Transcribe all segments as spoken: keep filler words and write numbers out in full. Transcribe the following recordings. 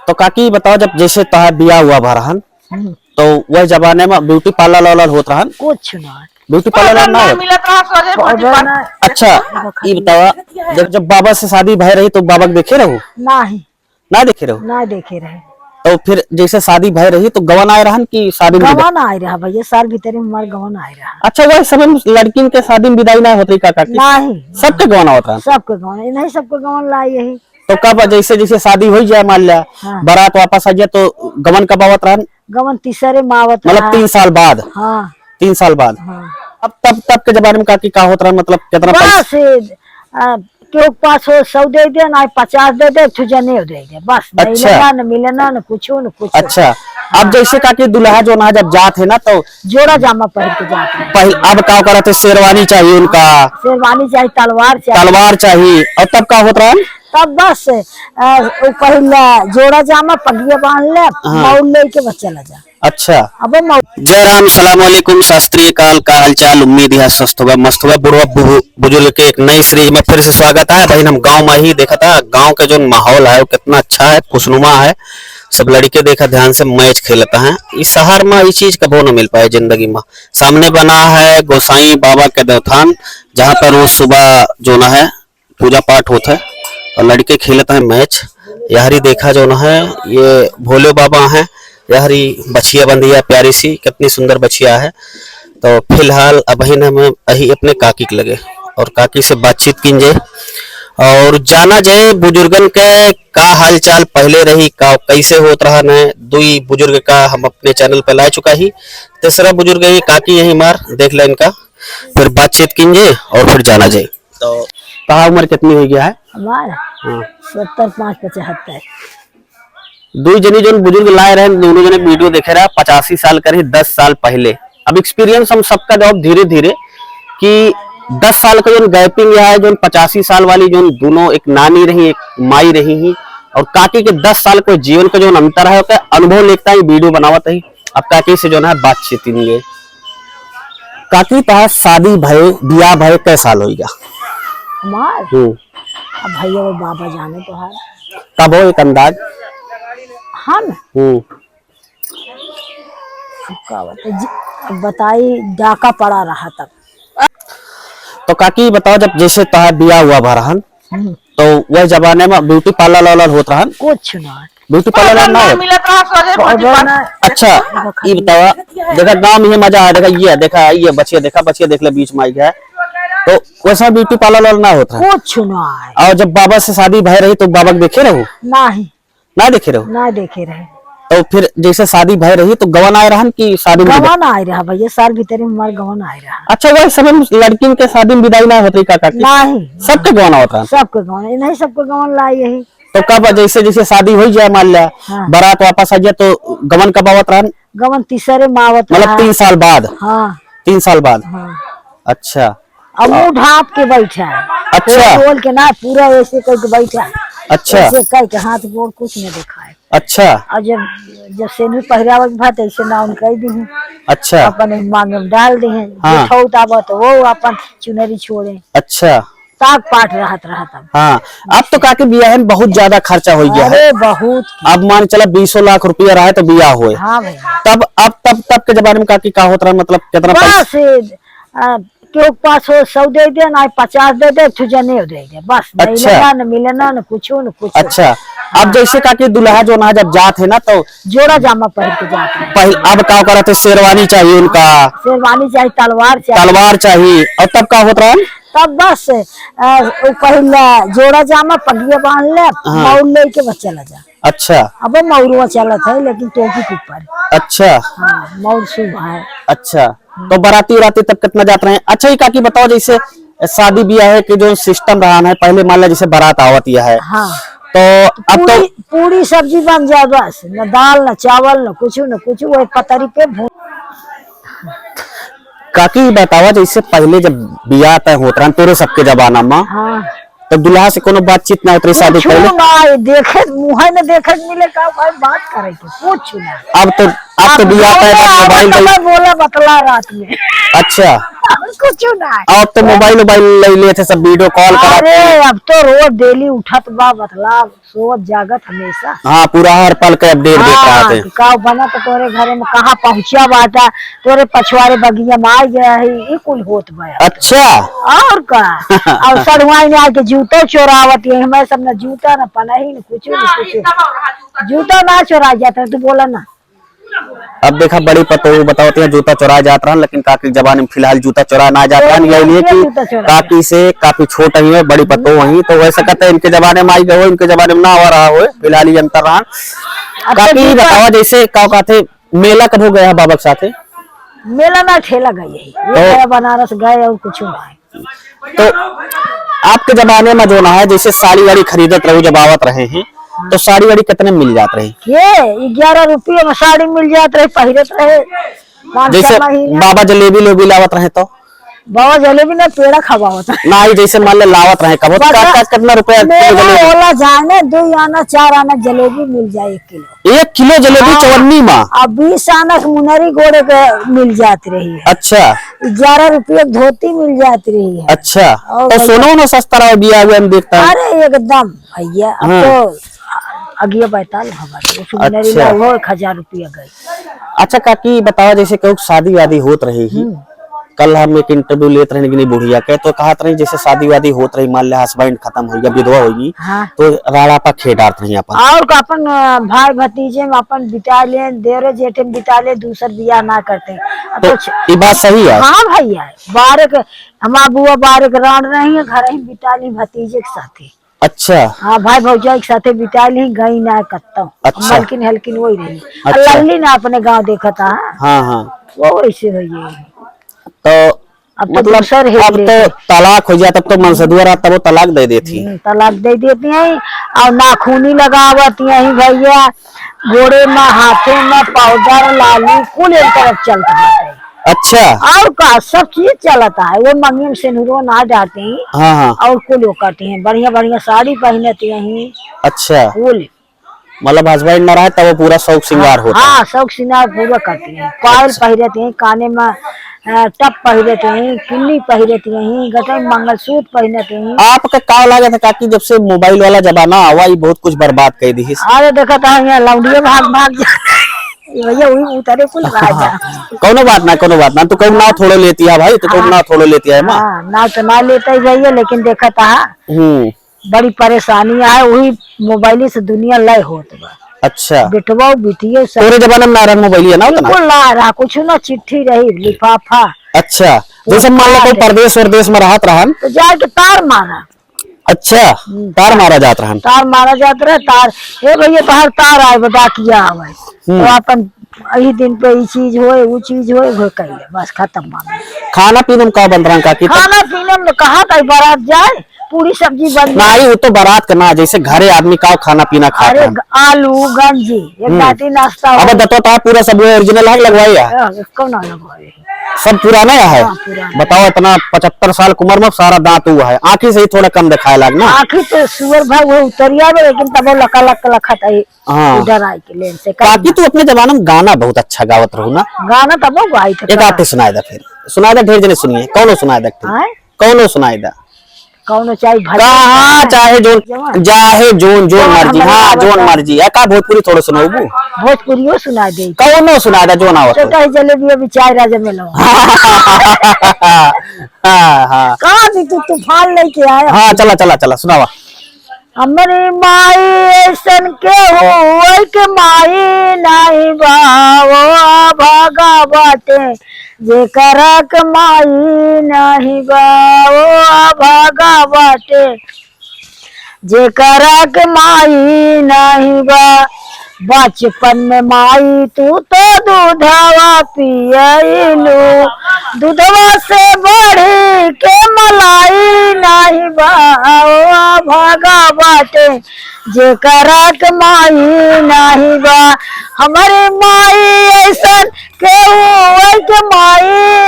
तो काकी बताओ, जब जैसे तोहार बियाह हुआ भा रहन, हम्म। तो वह जमाने में ब्यूटी पार्लर वाला होत रहन? कुछ ना। ब्यूटी पार्लर ना होत? मिलत रहा, सोझे ब्यूटी पार्लर। अच्छा, ई बतावा, जब, जब बाबा से शादी भय रही तो बाबा के देखे रहू? नहीं। ना देखे रहो? ना देखे रहे। तो फिर जैसे शादी भय रही तो गवन आए रहन कि शादी में गवन आए रहा भैया, साल भीतर में हमार गवन आए रहा। अच्छा, वही समय में लड़किन के शादी में विदाई ना होत रही काका की? नहीं। सबके गवन आवत रहन? सबके गवन, नहीं, सबके गवन लाई यही। तो कब जैसे, जैसे शादी हो जाए मान लिया, हाँ। बारात वापस आ जाए तो गवन कब आवत रहन? गवन तीसरे में आवत मतलब रहा। तीन साल बाद? हाँ। तीन साल बाद? हाँ। अब तब, तब के जमाने में काकी का होत रहा, मतलब कितना पैसा? बस, आ, केहू के पास हो सौ दे दे, ना पचास दे दे, एक ठो जनेऊ दे दे, बस। अच्छा। मिलना न, मिलना न, कुछो न, कुछो। अच्छा। हाँ। अब जैसे काकी दुल्हा जो ना जब जात है ना तो जोड़ा जामा पहन के जात है। पहले अब का करत है, शेरवानी चाहिए उनका। हाँ, शेरवानी चाहिए, तलवार चाहिए। तलवार चाहिए। और तब का होत रहा? तब बस, अ, उ पहिला जोड़ा जामा पगिया बांध ले, हाँ। मौल लेके बस चला जा। अच्छा। अब मौ- जय राम, सलाम वालेकुम, सत श्री अकाल, का हालचाल? उम्मीद है स्वस्थ होगा, मस्त होगा। बुढ़वा बु-, बुजुर्ग के एक नई सीरीज में फिर से स्वागत है। बहिन, हम गांव में ही देखा था, गांव के जो माहौल है वो कितना अच्छा है, खुशनुमा है। सब लड़के देखा ध्यान से मैच खेलता है। इस शहर में ये चीज कबो ना मिल पाए जिंदगी में। सामने बना है गोसाई बाबा के देवथान, जहाँ पर रोज सुबह जो ना है पूजा पाठ होत है और लड़के खेलत हैं मैच। यहरी देखा जो ना है, ये भोले बाबा हैं, यहरी बछिया बंधी है प्यारी सी, कितनी सुंदर बछिया है। तो फिलहाल अबहिन हम अही अपने काकी के लगे और काकी से बातचीत कीन जाए और जाना जाए बुजुर्गन के का हालचाल पहले रही, का कैसे होत रहा न। दुई बुजुर्ग का हम अपने चैनल पे ला चुका ही, तीसरा बुजुर्ग ये काकी यही मार देख ले इनका, फिर बातचीत कीन जाए और फिर जाना जाए। तो तोहार उम्र कितनी हो गया है? हमार? हाँ। सत्तर पाँच पचहत्तर। दुई जनी जोन बुजुर्ग लाए रहे, दोनों जने वीडियो देखे रहा, पचासी साल करे, दस साल पहले। अब एक्सपीरियंस हम सबका जवाब धीरे धीरे कि दस साल का जोन गैपिंग है, जोन पचासी साल वाली जोन दोनों एक नानी रही, एक माई रही ही, और काकी के दस साल को जीवन का जोन अंतर है, ओके अनुभव लेता है, वीडियो बनावत है। अब काकी से जो ना बातचीत करेंगे। काकी, तोहार शादी भय, बियाह भय कै साल होइगा? हमार? हम्म। अब भैया वो बाबा जाने तोहार। कब हो एक अंदाज? हम? हम्म। अब का बता-, जी, अब बताई, डाका पड़ा रहा तब। तो काकी बताओ, जब जैसे तोहार बियाह हुआ भा रहन, हम्म। तो वह जमाने में ब्यूटी पार्लर वाला होत रहन? कुछ ना। ब्यूटी पार्लर ना होत? मिलत रहा, सोझे ब्यूटी पार्लर। अच्छा, ई बतावा, देखा गाँव में ये मजा आया, देखा ये, देखा ये बछिया, देखा बछिया, देख ले बीच में आई है। तो वैसा ब्यूटी पार्लर वाला ना होत रहा? कुछ ना है। और जब बाबा से शादी भय रही तो बाबा के देखे रहू? नहीं। ना देखे रहो? ना देखे रहे। तो फिर जैसे शादी भय रही तो गवन आए रहन कि शादी में गवन आए रहा भैया, साल भीतर में हमार गवन आए रहा। अच्छा, वही समय में लड़किन के शादी में विदाई ना होत रही काका की? नहीं। सबके गवन आवत रहन? सबके गवन, नहीं सबके गवन लाई यही। तो कब जैसे, जैसे शादी हो जाए मान लिया, हाँ। बारात वापस आ जाए तो गवन कब आवत रहन? गवन तीसरे में आवत मतलब रहा। तीन साल बाद? हाँ। तीन साल बाद? हाँ। अच्छा। अब मुंह ढांप के बैठा है। अच्छा। बोल, बोल के ना, पूरा ऐसे करके बैठा है। अच्छा। ऐसे करके हाथ गोड़ कुछ नहीं दिखाए। अच्छा। और जब, जब सेनुर पहिरावे के बाद ऐसे नाउन कह दी। अच्छा। अपन मांग में डाल दी है। हाँ। बैठौत आवा तो वो अपन चुनरी छोड़े। अच्छा। ताक पाट रहत रहत अब। हाँ। अब तो काकी बियाह में बहुत ज्यादा खर्चा हो गया है। अरे बहुत। अब मान चला बीसों लाख रुपया रहा है तो बियाह होए। हाँ भैया। तब, अब तब, तब के जमाने में काकी का होत रहा, मतलब कितना पैसा? बस, आ, केहू के पास हो सौ दे दे, ना पचास दे दे, एक ठो जनेऊ दे दे, बस। अच्छा। मिलना न, मिलना न, कुछो न, कुछो। अच्छा। हाँ। अब जैसे काकी दुल्हा जो ना जब जात है ना तो जोड़ा जामा पहन के जात है। पहले अब का करत है, शेरवानी चाहिए उनका। शेरवानी चाहिए, तलवार चाहिए। तलवार चाहिए। और तब का होत रहा? तब बस, आ, वो पहिला जोड़ा जामा पगिया बांध ले, हाँ। मौर लेके बस चला जा। अच्छा। अब मौरुआ चलत है, लेकिन टोपी के ऊपर। अच्छा। हाँ, मौर शुभ है। अच्छा। तो बाराती उराती तब कितना जात रहे? अच्छा, ये काकी बताओ, जैसे शादी ब्याह के जो सिस्टम रहा है, पहले मान ला जैसे बारात आवत यह है, हाँ। तो अब तो पूरी, पूरी सब्जी बन जाए बस, न दाल, न चावल, न कुछ, न कुछ, वही पतरी पे भून। काकी बतावा, जैसे पहले जब बियाह तय होत रहन तोरे सबके जमाना में, हाँ। तो दुल्हा से कोनो बातचीत ना होत रही शादी कुछ पहले? ना, देखे, मुँह न देखे के मिले, का भाई बात करे के, कुछ ना। अब तो, अब तो अब बियाह बोला, तय बा, अब मोबाइल तो पे। मैं बोला बतला रात में। अच्छा। कुछ ना। अब तो मोबाइल वोबाइल ले लेत है, सब वीडियो कॉल करत अरे, हैं। अब तो रोज डेली उठत बा, मतलब, सोवत जागत हमेशा। हाँ, पूरा हर पल के अपडेट देत हाँ, रहत है। कि का बनत तोरे घरे में, कहाँ पहुँचा बाटा, तोरे पछवारे बगिया में आ गया है, ई कुल होत बा। अच्छा। और का? और सड़ुआइन आके जूतो चोरावत है, हमें सब ना जूता, ना पनही, ना कुछ, ना कुछ। जूता ना चोरा जाता, तू बोला ना। अब देखा, बड़ी पतोह बतावत है, जूता चोरा जात रहन, लेकिन काकी के जमाने में फिलहाल जूता चोरा ना जात रहन, यही लिए कि जूता चोरा काकी से काफी छोट ही है, बड़ी पतोह वही, तो वैसे कहते हैं, इनके जमाने में आई गए हो, इनके जमाने में ना हो रहा हो, फिलहाल ये अंतर रहन। अब तो काकी, जूता बतावा, जैसे का कहते, मेला कब हो गया है बाबा के साथे? मेला ना, ठेला गई है, ये तो गया बनारस गए और कुछ ना है। तो आपके जमाने में जो ना है, जैसे साड़ी वाड़ी खरीदत रहू, जब आवत रहे हैं, तो साड़ी वाड़ी कितने में मिल जात रही? ये ग्यारह रुपये में साड़ी मिल जात रही, पहिरत रहे पाँच छह जैसे महीना। बाबा जलेबी लोबी लावत रहे तो? बाबा जलेबी ना, पेड़ा खवावत रहे। ना, ये जैसे मान ले लावत रहे, कब तो बस का, का, कितना रुपया किलो मेला जलेबी? होला जाने, दो आना चार आना जलेबी मिल जाए एक किलो। एक किलो जलेबी हाँ। चवन्नी मा? अब बीस आना से मुनरी गोड़े के मिल जात रही है। अच्छा। ग्यारह रुपये की धोती मिल जात रही है। अच्छा। और तो भैया सोनो ना सस्ता रहा, बिया हुआ हम देखता है। अरे एकदम भैया, अब हाँ। तो अगिया बैताल हवा, उसमें अच्छा। वो एक हजार रुपया गए। अच्छा काकी, बतावा, जैसे कहूँ शादी वादी होत रही ही, हम्म। कल हम एक इंटरव्यू लेत रहे, लेकिन बुढ़िया के तो कहत रही, जैसे शादी वादी होत रही, मान ले हस्बैंड खत्म हो गया, विधवा हो गई, हाँ। तो राड़ा पा खेत डारत रही अपन। और का, अपन, अ, भाई भतीजे में अपन बिता ले, देवरे जेठे में बिता ले, दूसर बियाह ना करते। अब तो कुछ ई बात सही है। हाँ भैया, बारह के हमार बुआ बारह के रांड रही है, घर ही बिता ली भतीजे के साथे। अच्छा। हाँ, भाई भौजाई के साथे बिता ली, गई ना कत्तो। अच्छा। मलकिन हलकिन वही रही। अच्छा। लल्ली ना अपने गाँव देखा था। हाँ, हाँ। वो वैसे हो गई। तो अब तो मतलब, दूसर है अब तो लेके। तलाक हो जात, तब तो मनसेधुआ रहत, तब वो तलाक दे देती। हम्म, तलाक दे देती हैं और नाखूनी लगावत यही भैया, गोड़े में, हाथे में, पाउडर, लाली, कुल एक तरफ चलत बाटे। अच्छा। और का, सब चीज चलत है। वो मंगिया में सेनुरो ना डालते हैं। हाँ, हाँ। और कुल वो करते हैं, बढ़िया बढ़िया साड़ी पहनते हैं। अच्छा। कुल। मतलब हस्बैंड ना रहे तब वो पूरा शौक श्रृंगार हाँ, होता है। हाँ, शौक श्रृंगार पूरा करती हैं। पायल अच्छा। पहिरत हैं, काने में, अ, टप पहिरत हैं, किल्ली पहिरत हैं, गटे में मंगलसूत्र पहिरत हैं। आपका का लागत है काकी, जब से मोबाइल वाला जमाना आवा, ये बहुत कुछ बर्बाद कर दी है? अरे देखा था, यहाँ लौंडिया भाग भाग जा। ये भैया वही उतरे कुल भाग जा। कौनो बात ना, कौनो बात ना, तो कहूँ ना थोड़ो लेती है भाई, तो कहूँ हाँ। ना थोड़ो लेती है माँ। हाँ, ना तो ना लेता ही भैया, लेकिन देखा था। हम्म। बड़ी परेशानी है, वही मोबाइल से दुनिया लय होत बा। अच्छा। बेटवा, बिटिया सब तोरे जमाने में ना रहा मोबाइल, है ना उतना? बिल्कुल ना रहा, कुछ ना, चिट्ठी रही, लिफाफा। अच्छा। जैसे मान लो कोई कार्ड। परदेश वरदेश में रहत रहन। तो जाके तार मारा। अच्छा, हम्म। तार मारा जात रहन। तार मारा जात रहे, तार, "ए भैया, तोहार तार आए बा, डाकिया आवे।" हम्म। तो अपन यही दिन पे ई चीज होए, ऊ चीज होए, वो कहिए, बस खत्म मामला। खाना पीना में का बनत रहन काकी? खाना पीना में कहाँ कहीं बारात जाए, पूरी सब्जी बन जाए। नहीं, वो तो बारात का ना, जैसे घरे आदमी का खाना पीना खात अरे, रहन। ग-, आलू, गंजी, एक हम्म। दादी नाश्ता अब हो। बताओ तो आप पूरा सब original है, लगवाए है? हाँ, कौन लगवाए? सब पुराना है? हाँ, पुराना। बताओ, इतना पचहत्तर साल की उम्र में सारा दांत हुआ है, आँखी से ही थोड़ा कम दिखाए लाग ना। आँखी तो सुअर भाई वो उतरिया में, लेकिन तब वो लका लक लखत है। हाँ। डराई के लेन से काकी, तू अपने जमाना में गाना बहुत अच्छा गावत रहू ना। गाना तब वो गाई थे एक का। आध सुनाए दा फिर। सुनाए दा, ढेर जने सुनिए। कौनो सुनाए दा एक ठे। आय? कौनो सुनाए दा। कौनो चाहे भजन कहाँ सुनाए। चाहे जोन, जवन। चाहे जोन, जोन जवन मर्जी। हमरा हाँ, आवत जोन बा। मर्जी। एका भोजपुरी थोड़ो सुनाऊ। भोजपुरियो सुना दे। कौनो सुनाए दा, जोन आवत तो हो। कहे जलेबी अभी चाय राजा में लो। हाँ, हाँ। कहाँ भी तू तूफान लेके आया। हाँ, चला, चला, चला, सुनावा। हमरी माई ऐसन केहू के माई नाही बा, ओ अभागा बाटे। जेकरा के माई नाही बा, ओ अभागा बाटे। जेकरा के माई नाही बा, बचपन में माई तू तो दूधवा पियलू, दूधवा से बढ़ी के मलाई नाही बा, ओ अभागा बाटे। जेकरा के माई नाही बा, हमरे माई ऐसन केहू के माई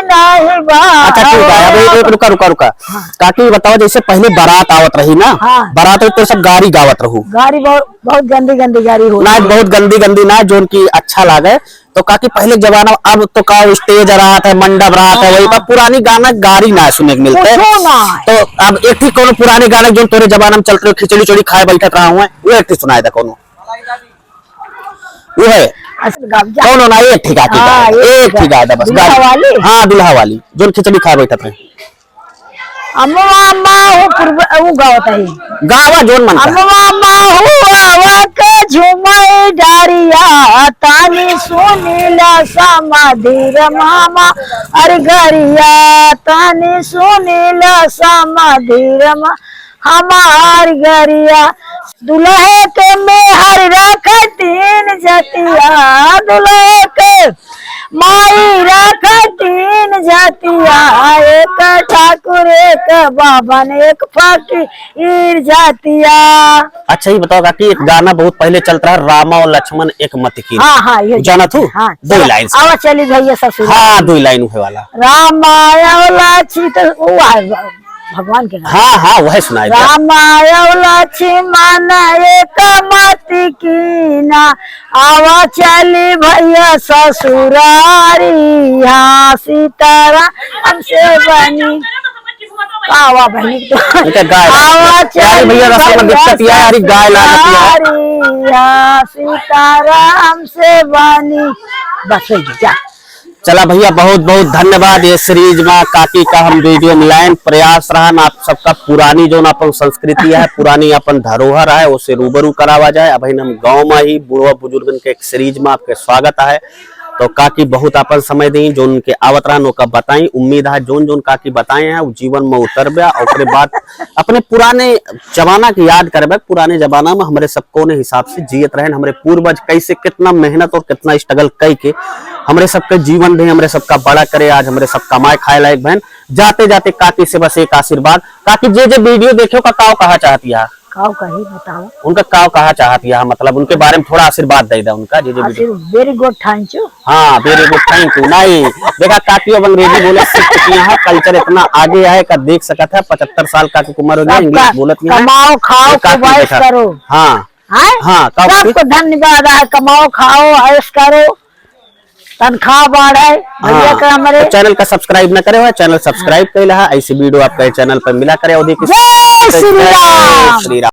नाही बा। अच्छा, ठीक है, अब एक, एक रुका, रुका, रुका। हाँ। काकी, बताओ, जैसे पहले बारात आवत रही ना, हाँ। बारात में तो सब गारी गावत रहू। गारी बहुत, बहुत गंदी, गंदी गारी होती ना, है। बहुत गंदी, गंदी ना, जोन की अच्छा लागे, तो काकी, पहले के जमाना, अब तो का stage रहत है, मंडप रहत है, हाँ, वही पर हाँ। पुरानी गाना गारी ना सुने के मिलते। कुछो ना है। तो अब एक ठीक कोनो पुरानी गाना जोन तोरे जमाना में चलत रहे, खिचड़ी उचड़ी खाए बैठत रहा हुए, वो एक ठीक सुनाए दे कोनो। वो है। अच्छा, गाओ जा। कौन होना? एक ठीक आके हाँ, गाओ। एक एक ठीक ठीक आ-, आ, बस दुल्हा गाओ। वाली? हाँ, दुल्हा वाली, जोन खिचड़ी खाए बैठत रहे। अमवा माहू पूर्व, ऊ गावत है। गावा जोन मन का। अमवा माहू आवा के झूमे डारिया, तानी सुनीला समाधि रे मामा, अरे गरिया, तानी सुनीला समाधि रे मा-, हमार गरिया। दुल्हे के मेहर रख तीन जतिया, दुल्हे के माई रख तीन जतिया, एक ठाकुर एक बाभन एक फकीर जतिया। अच्छा, ये बताओ काकी, एक गाना बहुत पहले चलत रहा, रामा और लक्ष्मण एक मत कीन। हाँ, हाँ, ये जानत हूँ? हाँ, दो चलो, line से। आवा चली भैया ससुर। हाँ, दो line उहे वाला। रामा और लक्ष्मण, तो वो है भगवान के नाम। हाँ, हाँ, वही सुनाए दे। रामा और लक्ष्मण एक मत कीना, आवा चली भैया ससुरारी, हाँ, सीताराम से बनी। का हुआ बहनी? इनका गाय आवा यार, चली भैया, रस्म में भैया दिक्कत यह है, अरे गाय लागत है। ससुरारी, हाँ, सीताराम से बनी। बस हो गई, जा। चला भैया, बहुत बहुत धन्यवाद। ये series में काकी का हम video मिलाएन, प्रयास रहन आप सबका पुरानी जोन अपन संस्कृति है, पुरानी अपन धरोहर है, उसे रूबरू करावा जाए। अबहिन हम गाँव में ही बुढ़वा बुजुर्गन के एक series में आपके स्वागत है। तो काकी बहुत अपन समय दी, जोन उनके आवत रहन ओका बताई। उम्मीद है जोन जोन काकी बताए हैं वो जीवन में उतरबे, और ओकरे बाद अपने पुराने जमाना के याद करबे। पुराने जमाना में हमरे सब कौने हिसाब से जियत रहन, हमरे पूर्वज कैसे कितना मेहनत और कितना struggle कई के हमरे सबके जीवन भी हमरे सबका बड़ा करे, आज हमरे सब कमाए खाए लायक भएन। जाते जाते काकी से बस एक आशीर्वाद, काकी जे जे video देखे ओका काव कहा चाहत या? काव कही बताओ? उनका काव कहा चाहत या, मतलब उनके बारे में थोड़ा आशीर्वाद दे दे उनका, जे जे video। आशीर्वाद, very good, thank you। हाँ, very good, thank you। नहीं, देखा काकी अब अंग्रेजी बोले सीख चुकी हैं, culture इतना आगे है का देख सकत है, पचहत्तर साल काकी की उम्र हो गई, सबका English बोलत नहीं है। कमाओ, खाओ, ये काकी खूब ऐश देखा। करो। हाँ। हैं? हाँ, का बोली? सबको धन्यवाद है, कमाओ, खाओ, ऐश करो, तनख्वाह बढ़े, भैया हाँ, के हमरे। तो channel का subscribe न करे हुआ, channel subscribe कर लिहा, ऐसी video आपका ये channel पर मिला करे। और देखिए, जय श्री जय राम। श्री राम।